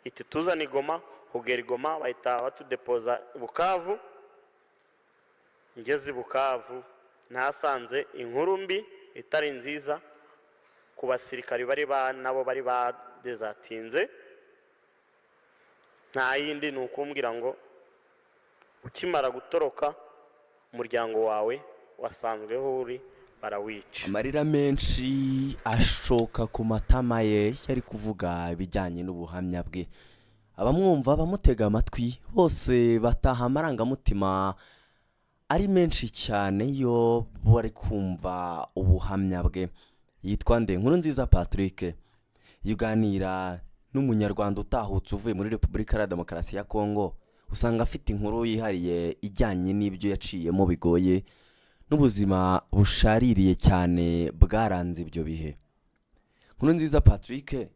Iti tuzana i Goma, kugera i Goma bahita batudepoza i Bukavu. Ngeze i Bukavu nahasanze inkuru mbi itari nziza ku basirikari bari ba nabo bari badezatinze. Nta yindi, ni ukumbwira ngo ukimara gutoroka umuryango wawe wasanzweho uri, barawica. Amarira menshi ashoka ku matama ye yari kuvuga ibijyanye n'ubuhamya bwe. Abamwumva, bamutega amatwi bose bataha amarangamutima ari menshi cyane iyo bari kumva ubuhamya bwe. Yitwa nde? Nkuru Nziza Patrick. Iyo uganira n'Umunyarwanda utahutse uvuye muri Repubulika Iharanira Demokarasi ya Kongo, usanga afite inkuru yihariye ijyanye n'ibyo yaciyemo bigoye n'ubuzima bushaririye cyane bwaranze ibyo bihe. Nkuru Nziza Patrick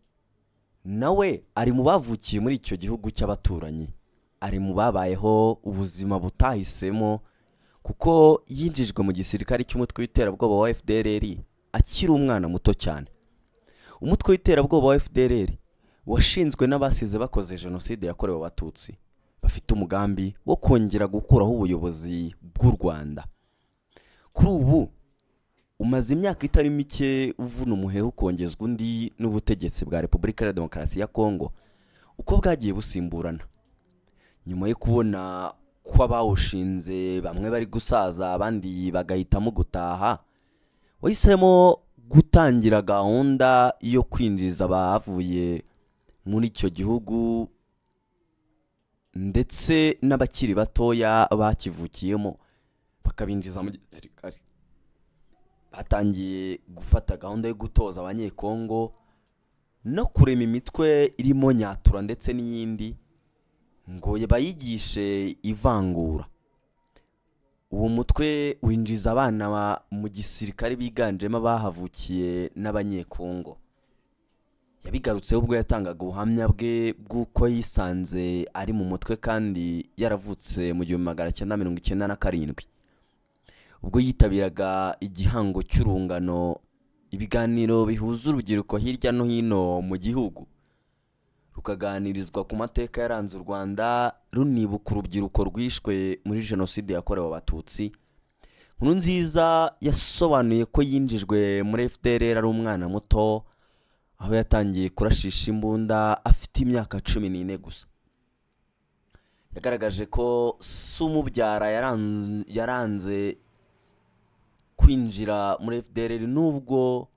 nawe ari mu bavukiye muri icyo gihugu cy'abaturanyi, ari mu babayeho ubuzima butahisemo, kuko yinjijwe mu gisirikare cy'umutwe w'iterabwoba wa FDLR akiri umwana muto cyane. Umutwe w'iterabwoba wa FDLR washinzwe n'abasize bakoze Jenoside yakorewe Abatutsi, bafite umugambi wo kongera gukuraho ubuyobozi bw'u Rwanda. Kuri ubu umaze imyaka itari mike uvuna umuheha ukongezwa undi n'ubutegetsi bwa Repubulika ya Demokarasi ya Kongo uko bwagiye busimburana, nyuma yo kubona ko abawushinze bamwe bari gusaza, abandi bagahitamo gutaha. Wahisemo gutangira gahunda yo kwinjiza abavuye muri icyo gihugu ndetse n'abakiri batoya bakivukiyemo, bakabinjiza mu gisirikare. Batangiye gufata gahunda yo gutoza Abanyekongo no kurema imitwe irimo Nyatura ndetse n'iyindi, ngo bayigishe ivangura. Uwo mutwe winjiza abana mu gisirikare biganjemo abahavukiye n'Abanyekongo. Yabigarutseho ubwo yatangaga ubuhamya bwe bw'uko yisanze ari mu mutwe kandi yaravutse mu 1997, ubwo yitabiraga igihango cy'urungano, ibiganiro bihuza urubyiruko hirya no hino mu gihugu, rukaganirizwa ku mateka yaranze u Rwanda, runibuka urubyiruko rwishwe muri Jenoside yakorewe Abatutsi. Nkuru Nziza yasobanuye ko yinjijwe muri FDLR ari umwana muto, aho yatangiye kurashisha imbunda afite imyaka 14 gusa. Yagaragaje ko se umubyara yaranze kwinjira muri FDLR nubwo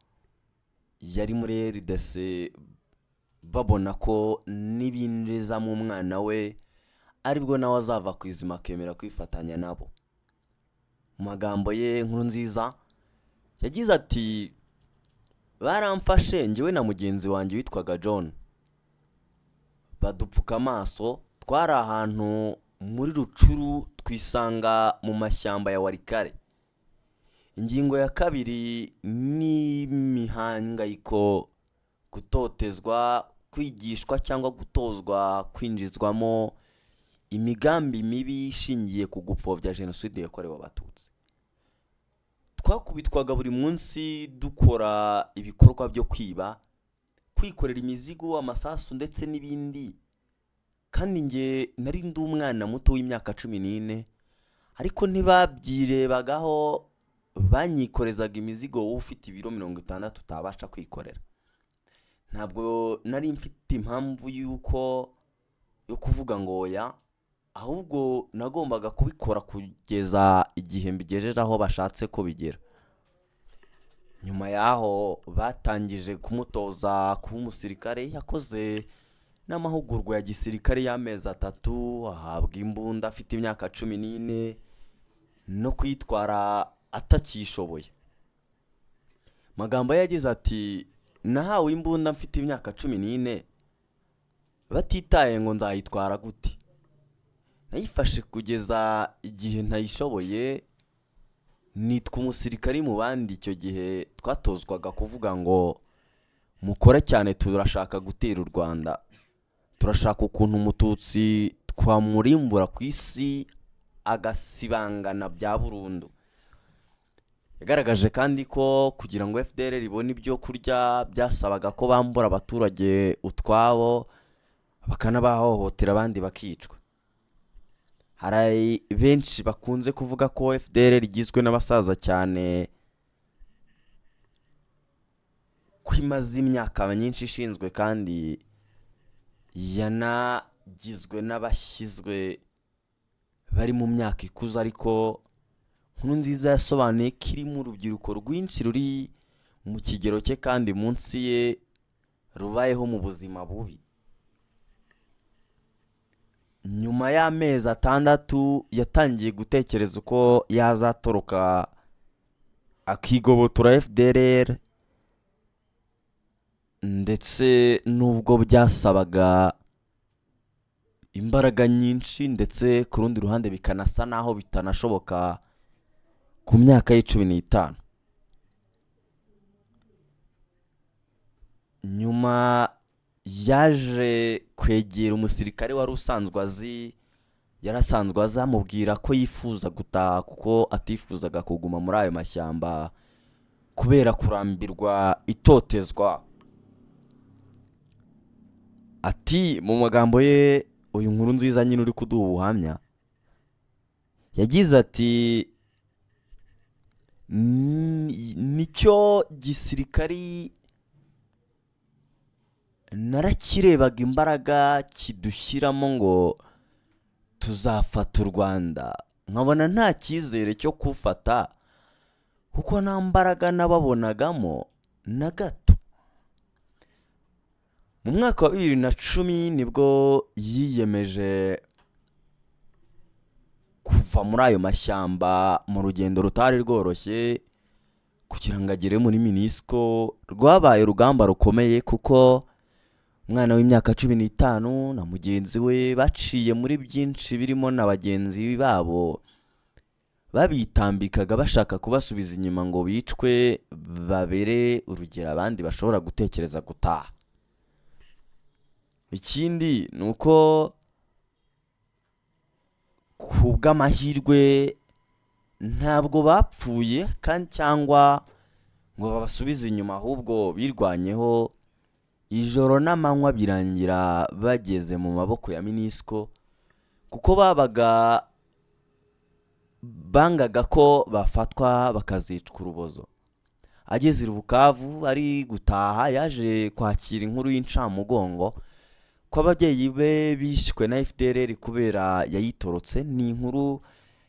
yari muri RDC, babona ko nibinjizamo umwana we aribwo nawe azava ku izima akemera kwifatanya nabo. Mu magambo ye, Nkuru Nziza yagize ati: "Baramfashe njyewe na mugenzi wanjye witwaga John, badupfuka amaso. Twari ahantu muri Rucuru, twisanga mu mashyamba ya Warikare. Ingingo ya kabiri ni imihangayiko, gutotezwa, kwigishwa cyangwa gutozwa kwinjizwamo imigambi mibi ishingiye ku gupfobya Jenoside yakorewe Abatutsi. Twakubitwaga buri munsi dukora ibikorwa byo kwiba, kwikorera imizigo, amasasu ndetse n'ibindi. Kandi njye nari ndi umwana muto w'imyaka 14, ariko ntibabyirebagaho, banyikorezaga imizigo wowe ufite ibiro 60 utabasha kwikorera. Ntabwo nari mfite impamvu y'uko yo kuvuga ngo oya, ahubwo nagombaga kubikora kugeza igihe mbigejeje aho bashatse ko bigera." Nyuma y'aho batangije kumutoza kuba umusirikare, yakoze n'amahugurwa ya gisirikare y'amezi 3, ahabwa imbunda afite imyaka 14 no kuyitwara atakishoboye. Magambo ye yagize ati: "Nahawe imbunda mfite imyaka 14, batitaye ngo nzayitwara gute. Nayifashe kugeza igihe ntayishoboye, nitwa umusirikari mu bandi. Icyo gihe twatozwaga kuvuga ngo mukore cyane, turashaka gutera u Rwanda, turashaka ukuntu Umututsi twamurimbura ku isi agasibangana bya burundu." Yagaragaje kandi ko kugira ngo FDLR ibone ibyo kurya byasabaga ko bambura abaturage utwabo. Bakanabahohotera, abandi bakicwa. Hari benshi bakunze kuvuga ko FDLR igizwe n'abasaza cyane, ko imaze imyaka myinshi ishinzwe kandi yanagizwe n'abashyizwe bari mu myaka ikuze, ariko Nkurunziza yasobanuye ko irimo urubyiruko rwinshi ruri mu kigero cye kandi munsi ye, rubayeho mu buzima bubi. Nyuma y'amezi 6 yatangiye gutekereza uko yazatoroka akigobotora FDLR, ndetse n'ubwo byasabaga imbaraga nyinshi, ndetse ku rundi ruhande bikanasa naho bitanashoboka ku myaka ye 15. Nyuma yaje kwegera umusirikare wari usanzwe azi, yarasanzwe azi, amubwira ko yifuza gutaha kuko atifuzaga kuguma muri ayo mashyamba kubera kurambirwa itotezwa. Ati mu magambo ye, uyu Nkurunziza nyine uri kuduha ubuhamya, yagize ati nicyo gisirikari narakirebaga imbaraga kidushyiramo ngo tuzafata u Rwanda, nkabona nta cyizere cyo kufata kuko nta mbaraga nababonagamo na gato. Mu mwaka wa 2010 nibwo yiyemeje kuva muri ayo mashyamba mu rugendo rutari rworoshye kugira ngo agere muri MONUSCO. Rwabaye urugamba rukomeye kuko umwana w'imyaka 15 na mugenzi we baciye muri byinshi, birimo na bagenzi babo babitambikaga bashaka kubasubiza inyuma ngo bicwe, babere urugero abandi bashobora gutekereza gutaha. Ikindi ni uko ku bw'amahirwe ntabwo bapfuye kandi cyangwa ngo babasubize inyuma, ahubwo birwanyeho ijoro n'amanywa birangira bageze mu maboko ya MONUSCO, kuko babaga bangaga ko bafatwa bakazicwa urubozo. Ageze i Bukavu ari gutaha, yaje kwakira inkuru y'incamugongo ko ababyeyi be bishwe na FDLR kubera yayitorotse. Ni inkuru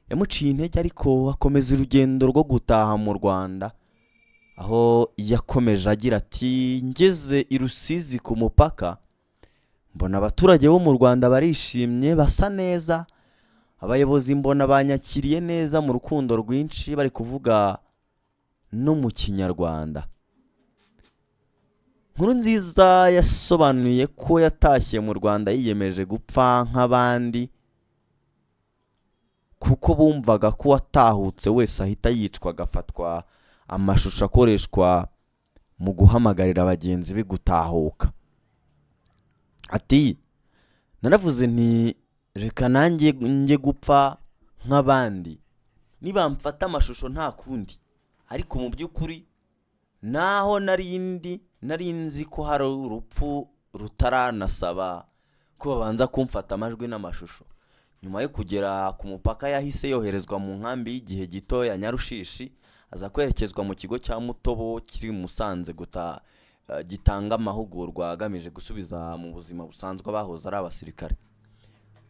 yamuciye intege, ariko akomeza urugendo rwo gutaha mu Rwanda, aho yakomeje agira ati ngeze i Rusizi ku mupaka mbona abaturage bo mu Rwanda barishimye, basa neza, abayobozi mbona banyakiriye neza mu rukundo rwinshi, bari kuvuga no mu Kinyarwanda. Nkurunziza yasobanuye ko yatashye mu Rwanda yiyemeje gupfa nk'abandi, kuko bumvaga ko uwatahutse wese ahita yicwa agafatwa amashusho akoreshwa mu guhamagarira bagenzi be gutahuka. Ati naravuze nti reka nanjye njye gupfa nk'abandi, nibamfata amashusho nta kundi, ariko mu by'ukuri naho nari nzi ko hari urupfu rutaranasaba ko babanza kumfata amajwi n'amashusho. Nyuma yo kugera ku mupaka yahise yoherezwa mu nkambi y'igihe gito ya Nyarushishi, aza kwerekezwa mu kigo cya Mutobo kiri Musanze gitanga amahugurwa agamije gusubiza mu buzima busanzwe abahoze ari abasirikare.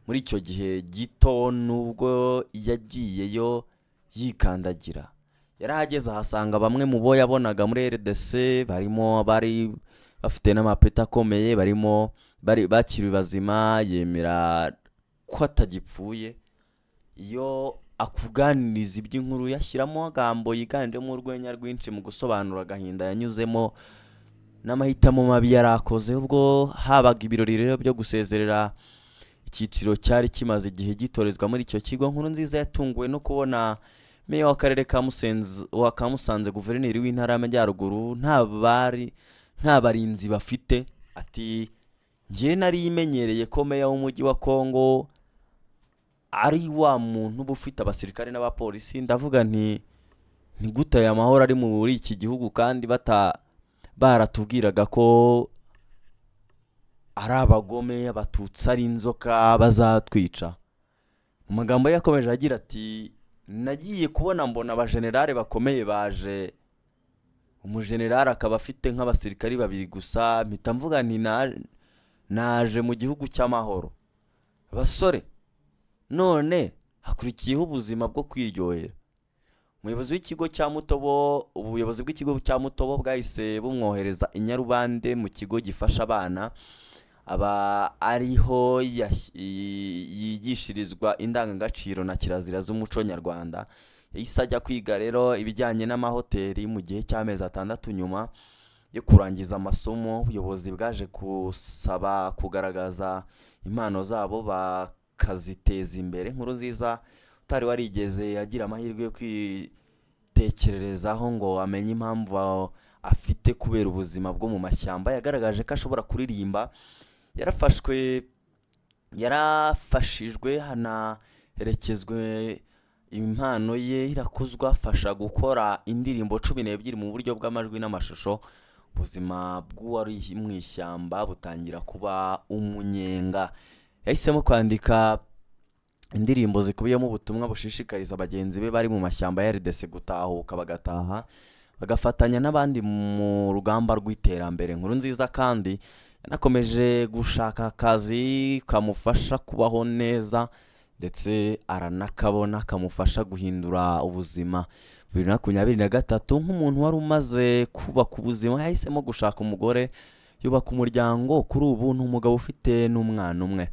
Muri icyo gihe gito nubwo yagiyeyo yikandagira, yarahageze ahasanga bamwe mu bo yabonaga muri RDC, barimo bari bafite n'amapeti akomeye, barimo bari bakiri bazima, yemera ko atagipfuye. Iyo akuganiriza iby'inkuru yashyiramo amagambo yiganjemo urwenya rwinshi mu gusobanura agahinda yanyuzemo n'amahitamo mabi yari akoze. Ubwo habaga ibirori rero byo gusezerera icyiciro cyari kimaze igihe gitorezwa muri icyo kigo, Nkurunziza yatunguwe no kubona meya w'akarere ka Musanze, guverineri w'intara y'Amajyaruguru nta barinzi bafite. Ati njye nari imenyereye ko meya w'umujyi wa Kongo ari wa muntu uba ufite abasirikare n'abapolisi, ndavuga nti ni gute aya mahoro ari muri iki gihugu kandi baratubwiraga ko ari abagome, Abatutsi ari inzoka bazatwica. Mu magambo ye yakomeje agira ati: "Nagiye kubona mbona abajenerali bakomeye baje, umujenerali akaba afite nk'abasirikari babiri gusa, mpita mvuga nti naje mu gihugu cy'amahoro basore, none hakurikiyeho ubuzima bwo kwiryohera." Umuyobozi w'ikigo cya Mutobo, ubuyobozi bw'ikigo cya Mutobo bwahise bumwohereza i Nyarubande mu kigo gifasha abana, aba ariho yigishirizwa indangagaciro na kirazira z'umuco nyarwanda. Yahise ajya kwiga rero ibijyanye n'amahoteli mu gihe cy'amezi 6. Nyuma yo kurangiza amasomo, ubuyobozi bwaje gusaba kugaragaza impano zabo bakaziteza imbere. Nkurunziza utari warigeze agira amahirwe yo kwitekererezaho ngo amenye impamvu afite kubera ubuzima bwo mu mashyamba, yagaragaje ko ashobora kuririmba. Yarafashijwe hanaherekezwe impano ye irakuzwa, afasha gukora indirimbo 12 mu buryo bw'amajwi n'amashusho. Ubuzima bw'uwari mu ishyamba butangira kuba umunyenga. Yahisemo kwandika indirimbo zikubiyemo ubutumwa bushishikariza bagenzi be bari mu mashyamba ya RDC gutahuka, bagataha bagafatanya n'abandi mu rugamba rw'iterambere. Nkurunziza kandi yanakomeje gushaka akazi kamufasha kubaho neza, ndetse aranakabona kamufasha guhindura ubuzima. 2023, nk'umuntu wari umaze kubaka ubuzima, yahisemo gushaka umugore, yubaka umuryango. Kuri ubu ni umugabo ufite n'umwana umwe.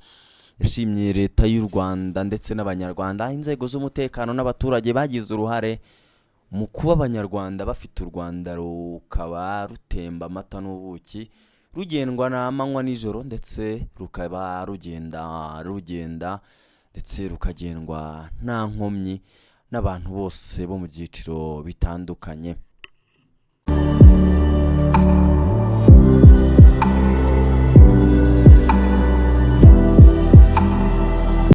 Yashimye Leta y'u Rwanda ndetse n'Abanyarwanda, inzego z'umutekano n'abaturage bagize uruhare mu kuba Abanyarwanda bafite u Rwanda rukaba rutemba amata n'ubuki, rugendwa n'amanywa nijoro, ndetse rukaba rugenda ndetse rukagendwa nta nkomyi n'abantu bose bo mu byiciro bitandukanye.